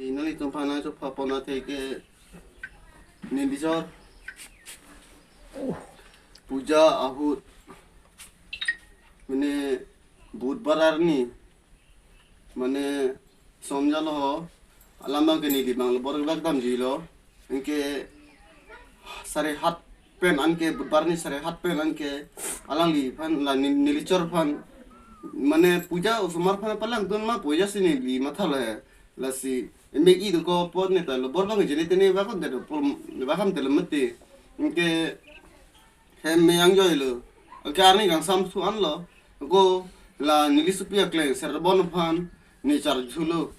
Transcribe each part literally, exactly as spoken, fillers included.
Nanglitum aphan nangchokpha pon athe ke neli chor puja ahut mane Budhbar arni mane somjalo ho, alam abang ke neli abang lo bor kevak damjuilo. Anke sare hat pen anke Budhbar arni sare hat pen anke alangliphan la ni- neli chor aphan mane puja osomar aphan palangdun ma puja si neli mathalo he. Lasi emek i dokok apot ne ta lo bor abang jeni tene vakam telo pul vakam telo mati. Anke hem me angjoilo. Anke arni kangsam su anlo. Ako la neli sopi akleng Serbon aphan ne charjulo.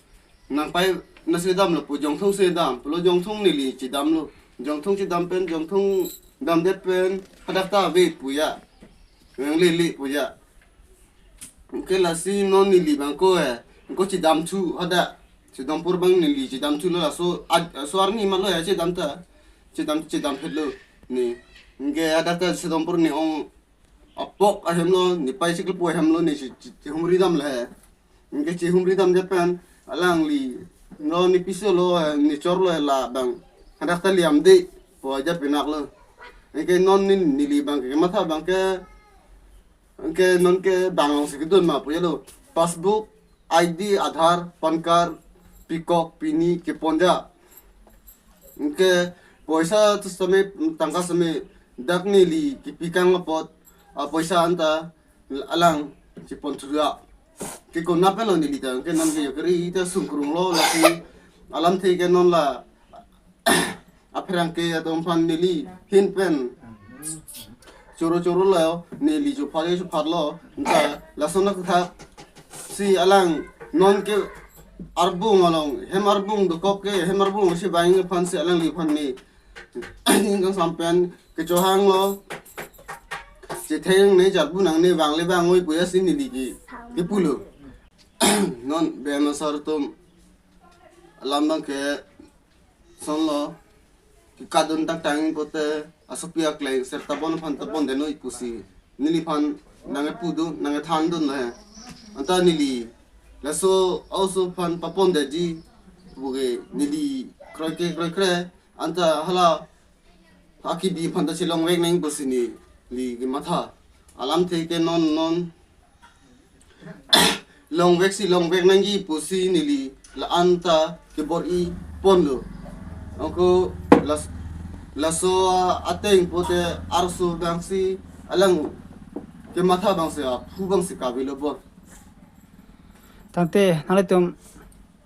Nangpai nasi damlo pu Jongthong si dam. Pulo Jongthong neli chedamlo. Jongthong chedam pen Jongthong damdet pen hadak ta ave puja. Yang lele puja. Anke lasi non neli abang ko eh. Ko chedam chu hadak. Sedompur abang neli chedam chulo laso ad- so arni malo ya chedam ta. Chedam chedam phelo ne. Anke hadak ta Sedompur ne ong apok ahemlo, ne pai chiklo pu ahemlo ne chi- chi- chihumri damlo he. Anke chihumri damdet pen alangli no ne piso lo eh, ne chorlo eh la abang. Hadak ta liam de pu aja pinaklo. Anke non ne- neli abang ke matha abang ke anke non ke bang along si kedun ma pujalo. Passbook, I D, Aadhaar, PAN card, pikok, pini, keponja. Anke poisa tu sitame tangka sitame dak neli kepikang apot, a poisa anta alang chepon thuja. Ke kona pen lo neli ta, anke non ke yokeri ta sungkrung lo lasi alamthe ke non la apherangke atum aphan neli ahin pen choro choro lo, neli chophat chophat lo, anta lason athak si alang non ke arbung along, hem arbung dokok ke, hem arbung si bang aphan si alangliphan ne ning kangsam pen kechohang lo. Chetheng ne jalbu nang ne vangle vangoi puja si neli ke kepulo. Non bema sar atum alam abang ke sonlo, kekadun tangtang pote asopi akleng Serbon aphan ta pondet noi pusi neliphan nangkepu dun, nangkethan dunlo he. Anta neli laso a-oso aphan papondetji puke neli kroike kroikre anta hala akibi aphan ta chelongvek nang pusi neli kematha. Alamthe ke non non longvek si longvek nangji pusi neli la-an ta kebor-i ponlo. Ako las- laso ateng pote arso abang si alang kematha abang si aphu abang si kavelo bon. Tangte nanglitum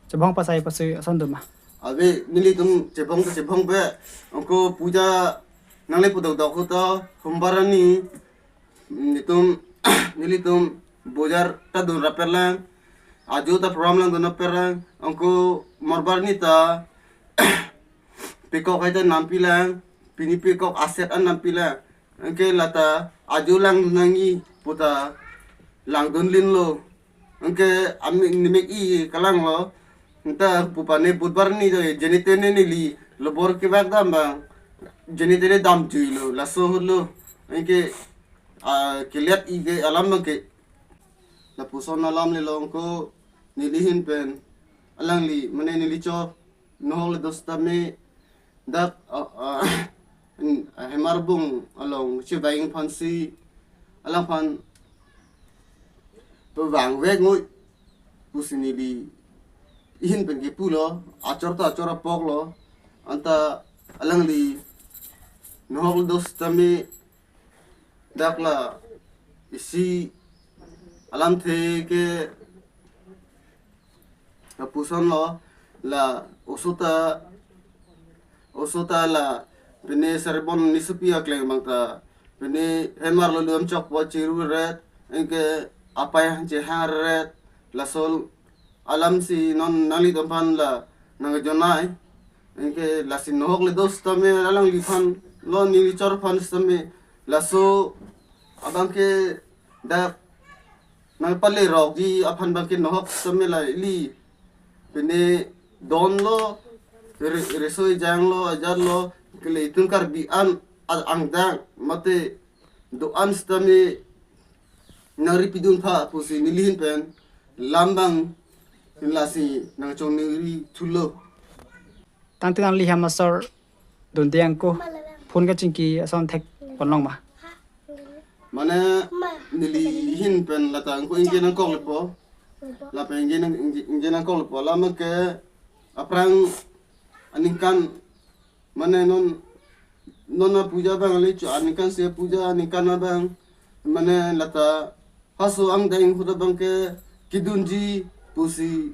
chebong pasai pasui ason doma. Ave nelitum chebong ta chebong pe, ako puja nangle pu dokdok ahut ta Humbar arni netum nelitum bojar ta dun rapet lang, ajo ta program langdun rapet lang, ako Morbar arni ta pikok hai ta nampi lang, pini pikok aset an nampi lang, anke lata ajo lang nangji puta langdun linlo, anke ami nemek i kalanglo, anta pupa ne Budhbar arni to jeni tene neli lo bor kevak dam abang, jeni tene damjuilo, laso ahut lo, anke ah, keliat i ke alam abang ke lapuson alam le long ko neli ahin pen alangli mane neli chor nohok le dos tame dak ah, ah, hem arbung along chevang aphan si alangphan pevangvek noi pusi neli ahin pen kepulo, achor ta achor apok lo, anta alangli nohok le dos tame dak la isi alamthe ke lapuson lo, la oso ta oso ta la pine Serbon nesopi akleng abang ta pine hem arlo lum chok po chiru ret, anke apai han chehang ret, laso alam si non nanglitum aphan la nangjonai. Anke lasi nohok le dos tame alangliphan lo neli chor aphan tame laso abang ke dak nangpale rokji aphan abang ke nohok tame la ili pine don lo, re- resoi jang lo, ajar lo, kele itum Karbi an a- angdang mate do-an sitame nangri pidun pha pusi neli ahin pen lam abang lasi nangchongri thulo. Tangte nangli hem asor dunde ako phone kachingki ason thekponlong ma? Mane neli hin pen lata angko ingke nangkok lepo. Lapen ingke nang, ingke, ingke nangkok lepo. Lama ke aphrang aningkan mane non, non apuja abang le chu aningkan si apuja aningkan abang mane lata haso angdeng ahut abang ke kedunji pusi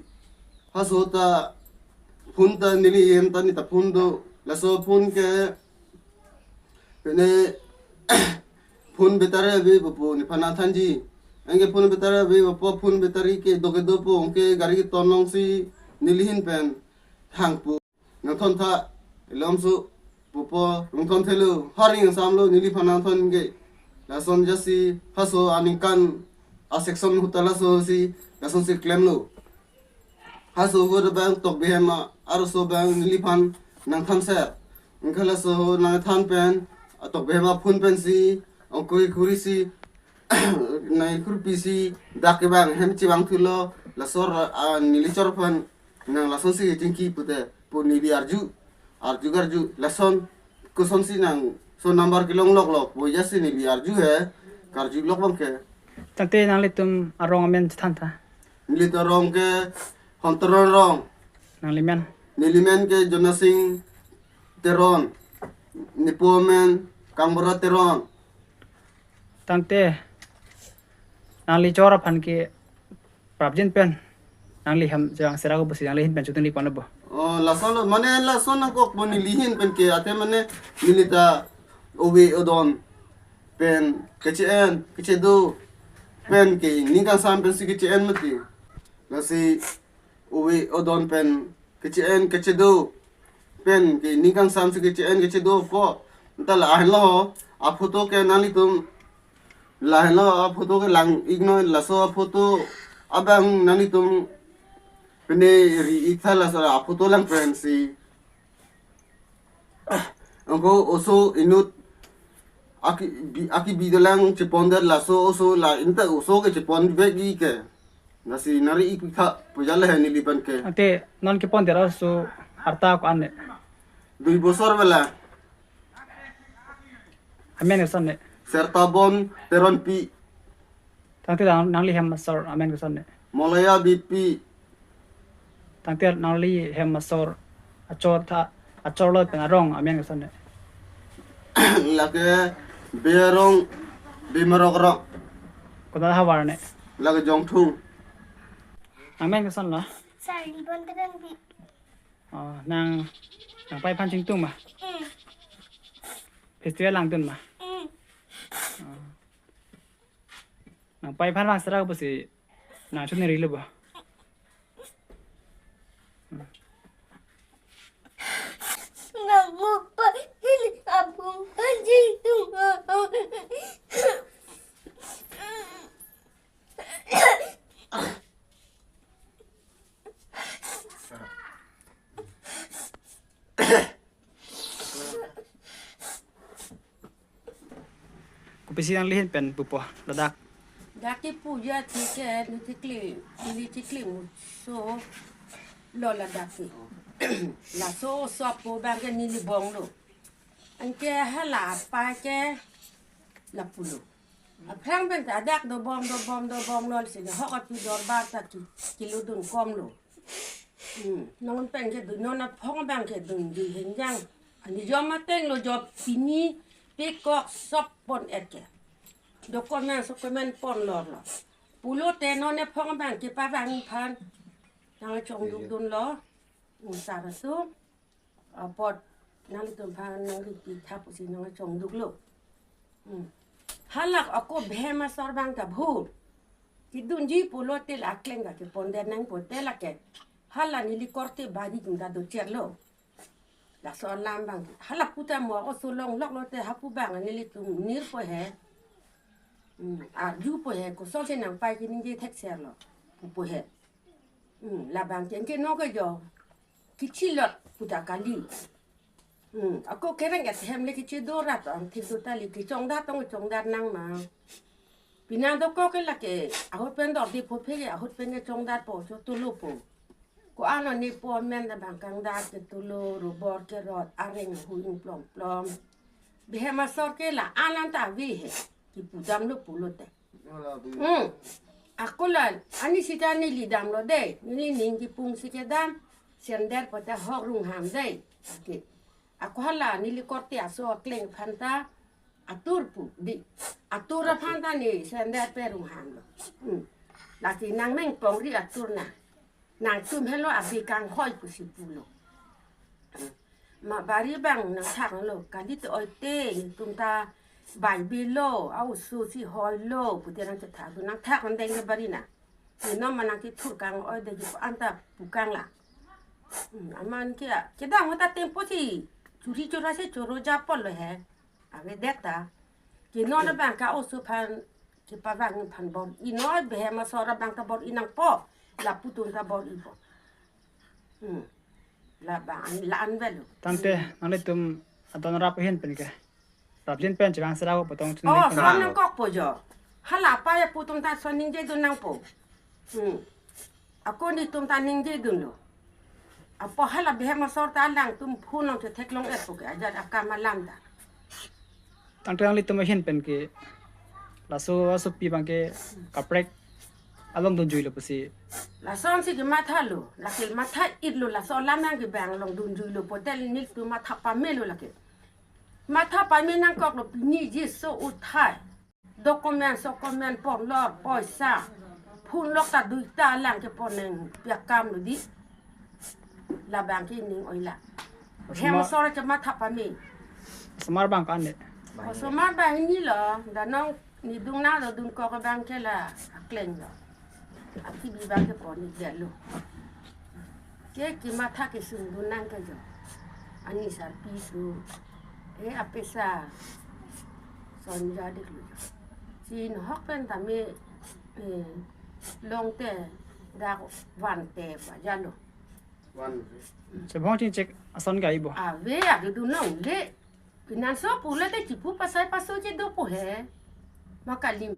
haso ta phone ta neli hem ta ni ta phone do laso phone ke pene phone battery ave pupo nephan nangthanji. Anke phone battery ave pupo, phone battery kedo kedo po, anke gari keton along si neli hin pen hangpo. Nangthontha, elom su pupo, nangthonthelo, hari nangsamlo neliphan nangthon ke. Lason jasi haso aningkan a section ahut ta laso si, lason si klemlo. Haso ahut abang tokbi hem a, arloso abang neliphan nangthanser. Anke laso nangthan pen, a tokbi hem a phone pensi, angko khuri si, nang khurpi si, dak ke abang hem chevang thulo, laso ra, a neli chor aphan, nang lason si chingki pute, pu neli arju, arju arju, lason, kosonsi nang, so number kelong lok lok, pu jasi neli arju he, karju lok abang ke. Tangte nanglitum arong amen chethan tha. Nelitum arong ke Honteron Rong. Nanglimen? Nelimen ke Jonasing Teron. Nepo amen Kangbura Teron. Tangte nangli chor aphan ke prapjin pen nangli hem chevang sera ko pusi nangli hin pen chutung ni pon bo? Oh, lason lo, mane lason nangkokpo neli hin pen ke, ate mane neli ta ove odon pen keche-en, kechedo pen ke ning kangsam pensi keche-en mati. Lasi ove odon pen keche-en, kechedo pen ke ning kangsam si keche-en, kechedo po. Nta lahenlo, a photo ke nanglitum lahenlo, a photo ke lang-iknon, laso a photo abang nanglitum pene ri-ik tha, laso a photo lang pensi. Angko oso inut aki bi, aki bi dolang chepon det, laso oso la inta oso ke chepon vek-ik ke. Lasi nari-ik tha pu jale he neli pen ke. Ante non kepon det oso arta ko-an ne? Dui bosor bela. Amen koson ne? Sertabon Teronpi. Tangte nang, nangli hem asor amen koson ne? Molaya Beypi. Tangte nangli hem asor achor tha, achor lo pen arong amen koson ne? Lake Bey arong, Bey Marok arong. Koda havar ne? Lake Jongthung. Amen koson lo? Sarlibon Teronpi. Oh, nang, nangpai aphan chingtung ma? Mm. Festival langdun ma? Mm. Oh. Nangpai aphan vang sera pusi nang choneri lo bo? Nang mukpa ili apung anjing tung. Kopisi nangli hin pen pupo ladak? Dak ke puja ti ke, neli chikli, neli chikli muso lo ladak ke. Laso oso apo abang ke neli bong lo. Anke hala apa ke lapulo. Aphrang pen ta dak dobom, dobom, dobom lo si ke hok api dorbar ta ki, kelodun kom lo. Hmm, non pen kedun, non aphong abang kedun di henjang. Ani jom ateng lo, jom pini pekok sop pon-et ke. Document, document pon lor lo. Pulote non aphong abang kepavang aphan nangchongdukdun lo. Hmm, sar atum. Apot nanglitum aphan nangri-ik tha pusi nangchongduk lo. Hmm. Halak ako behem asor abang ta bho. Kedunji pulote la akleng ta kepon det nangpo te lake. Hala neli korte bari atum ta dochot lo. Laso alam abang. Hala puta mo ako solong lok lote hapu abang nelitum nirpo he. Hmm. Arjupo he, kosonsi nangpai keningje thekser lo. Pupo he. Hmm. Labang ke anke no ke jo. Kechilot puta kali. Hmm, ako kereng-et hem le kechedo rat ang thik do ta le, kechongdat tong chongdat nang ma. Pini dokok ke lake ahut pen dor di po phe ke, ahut pen ke chongdat po cho tulo po. Ko-an lo ne po amen ta bang kangdat ke tulo, robor ke rot, areng hui plom plom. Bihem asor ke la-an an ta ave he. Kipu damlo pulote. Hmm. Ako la, ani sita neli damlo dei. Neli ning kipung si kedam. Sender pota hok rungham dei. Ake. Ako hala neli korte aso akleng aphan ta atur pu dei. Atur aphan ta ne sender pe rungham lo. Hmm. Lasi nang meng pongri atur na. Nangtum helo abi kanghoi pusi pulo. Ma bari bang nangthak lo, kali te oite, netum ta bai bilo, a-oso si hoi lo, pute nangkethak dun, nangthak nang deng ke bari na. Nenom ma nangkethur kang oi dei ko-an ta pu kang la. Hmm, aman ke, kedam ta tempo si, churi chura si choro japol lo he. Avedet ta. Ke non abang ke oso aphan, kepavang aphan bor-i noi, bihem asor abang ta bor-i nangpo. Lapu atum ta bor-ipo. Hmm. Labang, la-an avelo. Tangte, nanglitum adon rap ahin pen ke. Rap jin pen chevang sera ko potong chun Oh, pen. Son nangkokpo jo. Hala apa ya pu atum ta son ningje dun nangpo. Hmm. Ako netum ta ningje dunlo. Apo hala bihem asor ta alangtum phone nang thetheklong-etpo ke ajat akam alam ta. Tangte nanglitum ahin pen ke laso asopi abang ke kaprek along dunjui lo pusi. Lasonsi kematha lo, lake matha-it lo, laso alam nang ke bang along dunjui lo, pote netum matha pame lo lake. Matha pame nangkok lo pini ji so uthai. Document, socument, ponlor, poisa. Phone lok ta duita lang ke poneng piak kam lo dei. Labang ke ning oila. Osomar- Hem asor kematha pame. Osomar abang ko-an dei. Osomar abang hini lo, danong ne dun nanglo, dunkok abang ke la akleng lo. Ati bi abang ke pon-i det lo. Ke kematha kesung dun nang ke jo. Ani sarpi su. Eh, apesa. Son jadik lo jo. Chin hok pen tame, eh, long te dak van te ba jalo. Wan. Chevang chingchek ason kai bo. Ave, ave dunlongle. Pinanso pulote chipu pasai paso che dopo he. Ma kali